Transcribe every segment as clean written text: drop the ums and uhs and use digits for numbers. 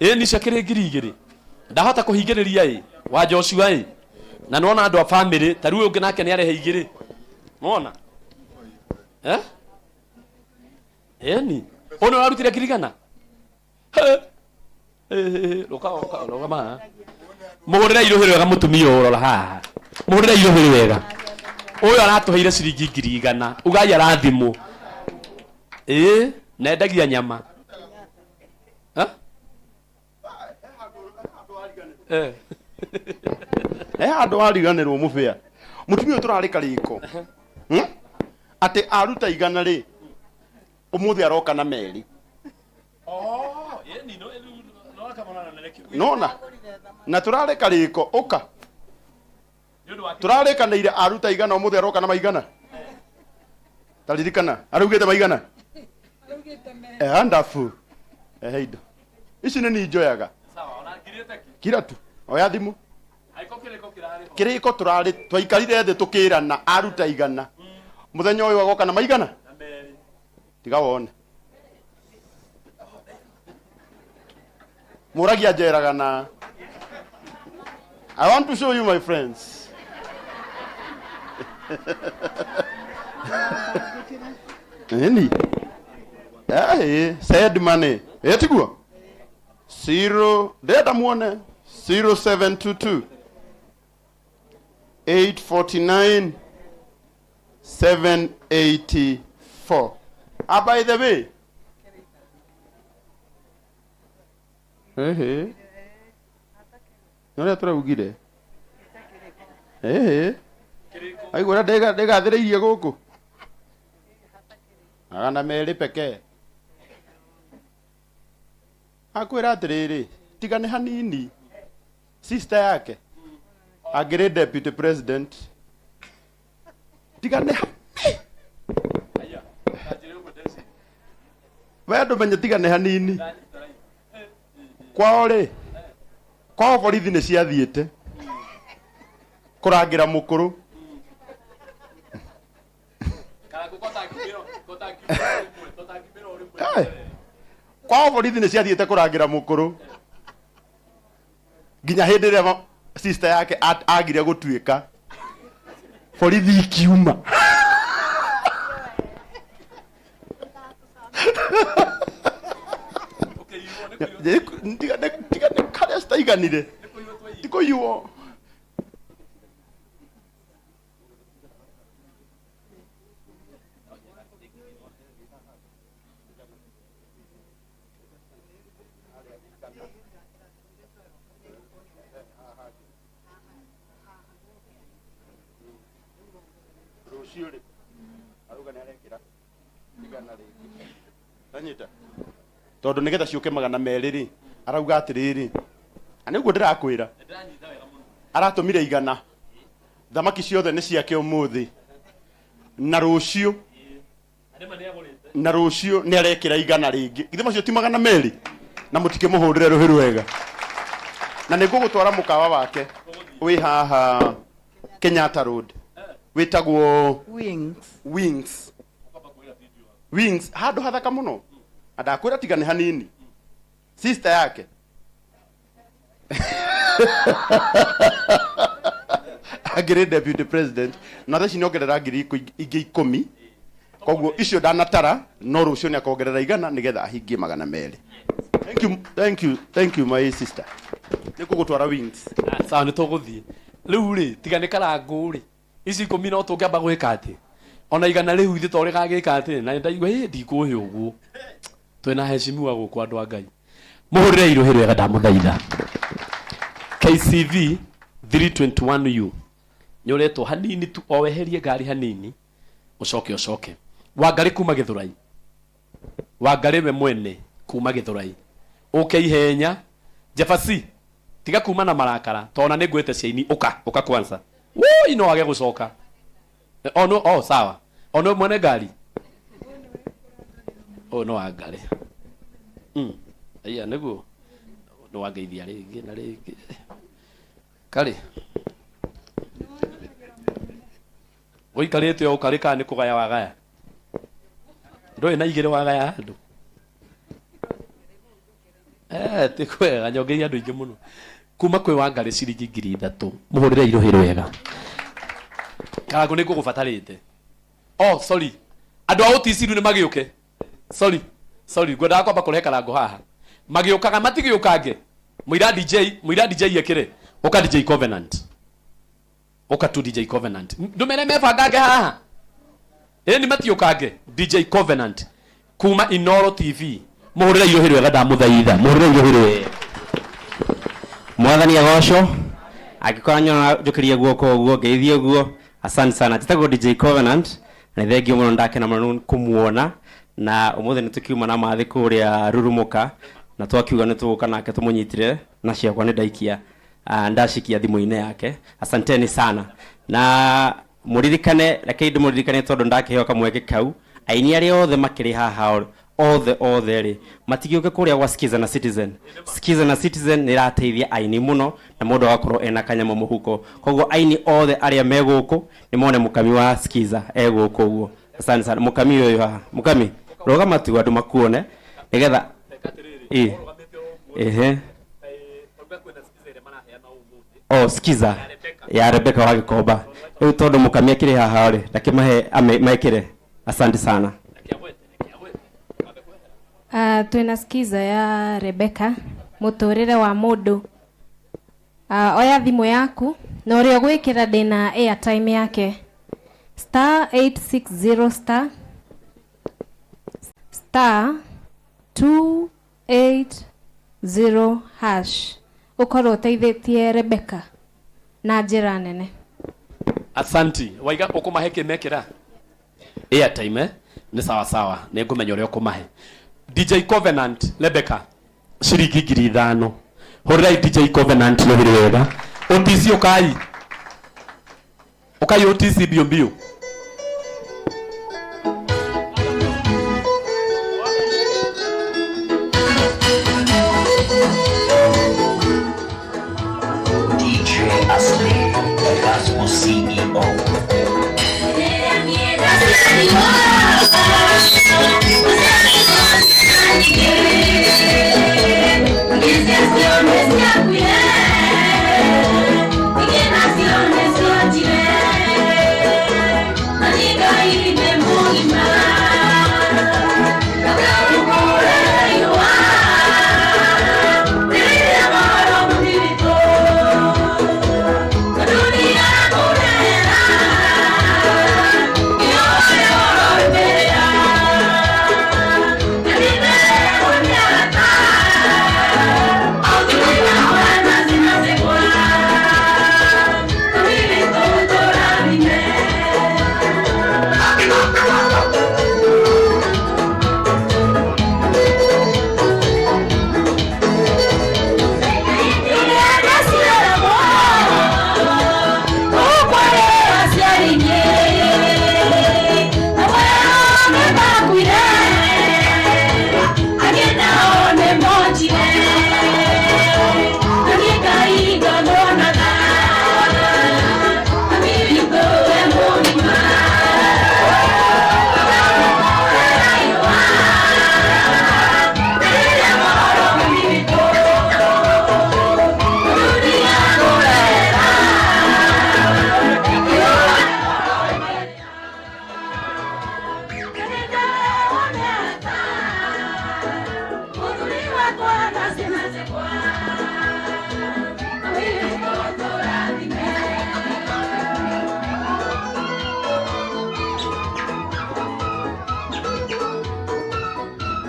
Ĩ ni ciakĩrĩ 2000. Ndahota kũhingĩrĩria ĩ wa Joshua ĩ na nĩwona andũ a family ta rĩu ũyũ ũngĩ nake nĩ arehe igĩrĩ. Nĩwona? Eh? Ĩni. Ũyũ nĩ ũrarutire 100,000? Rũgama haha. Mũhũrĩre irũhĩ rwega mũtumia ũyũ rora haha. Mũhũrĩre irũhĩ rwega. Ũyũ aratũheire ciringi 100,000. Ugai arathimwo. Ĩĩ, na endagia nyama. Ha? Eh. He handå wariganĩrwo mũbĩa mũtumia ũyũ tũrarĩ karĩko. Atĩ aruta 100 rĩ, ũmũthĩ aroka na merĩ. Oh, ĩni, no no akamona na nĩkĩo. Nona na tũrarĩ karĩko ũka Nĩ ũndũ wa tũrarĩkanĩire aruta 100 ũmũthĩ aroka na maigana. Taririkana araugĩte maigana. Eh, ndabu ehe indo ici nĩ niĩ njoyaga. Sawa, ona ngirĩte ki. Kira tu oya thimũ. Aiko kĩrĩko kĩrarĩ ho. Kĩrĩko tũrarĩ twaikarire thĩ tũkĩrana aruta 100 mũthenya ũyũ agoka na maigana. Na merĩ. Tiga wone mũragia njeraga na I want to show you my friends. Nini? Eh, send money. Eh, tiguo? Zero, ndĩrenda muone 0722 849 784. Ah, by the way. Ehe. Nĩ ũrĩa tũraugire. Ehe. Aigua ũrĩa ndĩgathĩrĩirie gũkũ. 200 pekee. Akwĩra atĩrĩrĩ, tiga nĩ hanini. Sister yake angĩrĩ deputy president. Tiga nĩ hanini. We ndũmenye tiga nĩ hanini. Kwao rĩ, kwao borithi nĩ ciathiĩte kũrangĩra mũkũrũ. Eh, kwao borithi nĩ ciathiĩte kũrangĩra mũkũrũ nginya hĩndĩ ĩrĩa sister yake agire gũtuĩka borithi ikiuma. Tiga nĩ karĩa citaiganire ti kũiywo. Rũciũ rĩ, arauga nĩ arekĩra 100 rĩngĩ. Anyita. Tondũ nĩgetha ciũke 200 rĩ, arauga atĩrĩrĩ, na nĩguo ndĩrakwĩra, aratũmire 100, thamaki ciothe nĩ ciake ũmũthĩ, na rũciũ, na rũciũ nĩ arekĩra 100 rĩngĩ. Githĩ macio ti 200? Na mũtikĩmũhũrĩre rũhĩ rwega. Na nĩ ngũgũtwara mũkawa wake wĩ haha Kenyatta Road, wĩtagwo Wings. Wings. Wings, handũ hathaka mũno. Na ndakwĩra tiga nĩ hanini. Sister yake angĩrĩ deputy president, na thaa ici nĩongerera ngiri ingĩ 10. Koguo icio ndanatara, no rũciũ nĩ akongerera 100 nĩgetha ahingie 200. Thank you, thank you, thank you my sister. Nĩ ngũgũtwara Wings. Ah, sawa, nĩ tũgũthiĩ rĩu rĩ, tiga nĩ karangũ rĩ, ici 10 no tũngĩamba gwĩka atĩ ona 100 rĩu ithe to rĩgagĩka atĩ na ndaigua ĩ ndikũhe ũguo. Twĩna heshimiwa gũkũ andũ a Ngai. Mũhũrĩre irũhĩ rwega ndamũthaitha. KCV 321U nĩ ũretwo hanini tu, o weherie ngari hanini ũcoke ũcoke. Wangarĩ kuma Gĩthũrai, Wangarĩ we mwene kuma Gĩthũrai, ũke ihenya. Jabasi, tiga kuma na marakara tona nĩ ngwĩte ciaini. Ũka, ũka kwanza. Woi, no wage gũcoka. O no, o sawa, o no mwene ngari ũyũ no Wangarĩ. Aya nĩguo nĩ wangeithia rĩngĩ na rĩngĩ. Karĩ ũikarĩte o ũkarĩ kana nĩ kũgaya wagaya? Ndũrĩ na igĩrĩ wagaya andũ. Ti kwega nyongeire andũ aingĩ mũno kuma kwĩ Wangarĩ ciringi 3,000. Mũhũrĩre irũhĩ rwega. Karangũ nĩ ngũgũbatarĩte. Oh, sorry, andũ a OTC rĩu nĩ magĩũke. Sorry, sorry, ngwendaga kwamba kũrehe Karangũ haha. Magĩũkaga matigĩũkange. Mũira DJ, mũira DJ ekĩre. Ũka DJ Covenant. Ũka tu DJ Covenant. Ndũmere mebangange haha. Ĩni matiũkange. DJ Covenant kuma Inoro TV. Mũhũrĩre irũhĩ rwega ndamũthaitha. Mũhũrĩre irũhĩ rwega. Mwathani agocwo. Angĩkorwo nyona njũkĩria guoko ũguo, ngeithie ũguo. Asante sana. Njĩtagwo DJ Covenant na nĩ thengiũ mũno, ndakena mũno kũmuona, na ũmũthĩ nĩ tũkiuma na mathĩ kũrĩa Rurumuka na twakiuga nĩ tũgũka nake tũmũnyitire na ciakwa nĩ ndaikia, ndacikia thimũ-inĩ yake. Asanteni sana na mũririkane, rekei ndĩmũririkane tondũ ndakĩheo kamweke kau, aini arĩa othe makĩrĩ haha othe othe rĩ, matigĩũke kũrĩa gwa Skiza na Citizen. Skiza na Citizen nĩ ĩrateithia aini mũno na mũndũ agakorwo ena kanyamũ mũhuko. Koguo aini othe arĩa me gũkũ nĩ mone mũkami wa Skiza e gũkũ ũguo. Asante sana. Mũkami ũyũ haha, mũkami rũgama tu andũ makuone nĩgetha ĩ ehe. Oh, Skiza ya Rebecca wa Gĩkomba. Rĩu tondũ mũkami akĩrĩ haha rĩ, ndakĩmahe mekĩre. Asante sana. Twĩna Skiza ya Rebecca, mũtũrĩre wa mũndũ. Oya thimũ yaku na ũrĩa ũgwĩkĩra ndĩna airtime yake, star 860 star star 280 hash, ũkorwo ũteithĩtie Rebecca na njĩra nene. Asanti. Waiga ũkũmahe kĩ mekĩra? Airtime, eh? Nĩ sawa sawa, nĩ ngũmenya ũrĩa ũkũmahe. DJ Covenant, Rebecca, ciringi 5,000. Hũrĩrai DJ Covenant rũhĩ rwega. OTC ũkai. Ũkai OTC mbio mbio. DJ Asli, the Gospel CEO.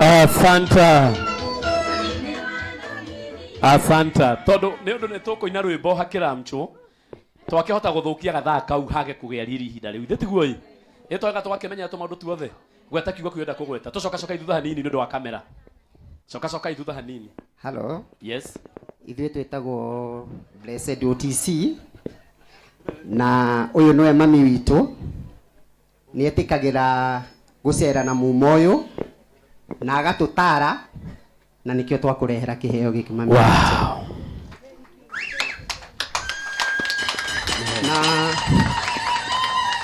Asanta. Asanta. Tondu nĩ ũndũ nĩ tũkũina rwĩmbo hakĩra mcho. Twakĩhota gũthũkia gathaa kau hage kũgĩa riri ihinda rĩu. Ithe tiguo ĩ? Ĩ twega twakĩmenya tũmaũndũ tuothe. Gweta kiugo kĩu kũgweta. Tũcoka coka thutha hanini nĩ ũndũ wa kamera. Coka coka thutha hanini. Hello. Yes. Ithuĩ twĩtagwo Blessed OTC na ũyũ nĩwe mami witũ. Nĩ etĩkagĩra gũcera na mumo ũyũ na agatũtara na nĩkĩo twakũrehera kĩheo gĩkĩ mami. Wow. Na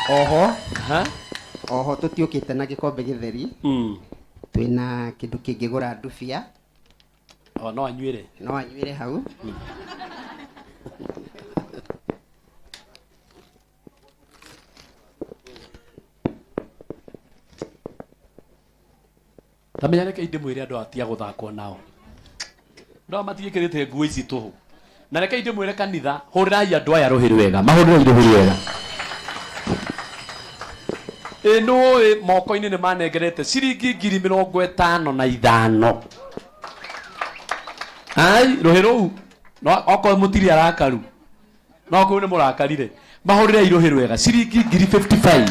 oho, Ha? oho tũtiũkĩte na gĩkombe gĩtheri. Twĩna kĩndũ kĩngĩgũra ndubia. O no anyuĩre. No anyuĩre hau. Tamenya reke ndĩmwĩre andũ atia gũthakwo nao. Andũ aya matiĩkĩrĩte nguo ici tũhũ. Na reke ndĩmwĩre kanitha, hũrĩrai andũ aya rũhĩ rwega, mahũrĩrai rũhĩ rwega. Ĩ nũĩ moko-inĩ nĩ manengerete ciringi 55,000. Ai, rũhĩ rũu, no okorwo mũtirĩ arakaru, no kũu nĩ mũrakarire. Mahũrĩrei rũhĩ rwega, ciringi 55,000.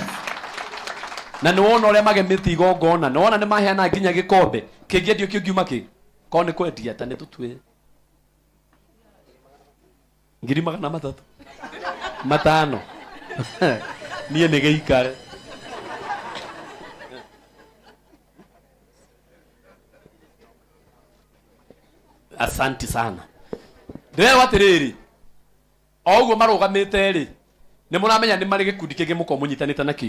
Na nĩ wona ũrĩa magemĩte igongona, nĩ wona nĩ maheana nginya gĩkombe, kĩngĩendio kĩngiuma kĩ? Korwo nĩ kwendia ta nĩ tũtue 350,000. Niĩ nĩ gĩikare. Asanti sana. Ndĩrerwo atĩrĩrĩ, o ũguo marũgamĩte rĩ, nĩ mũramenya nĩ marĩ gĩkundi kĩngĩ mũkorwo mũnyitanĩte nakĩo.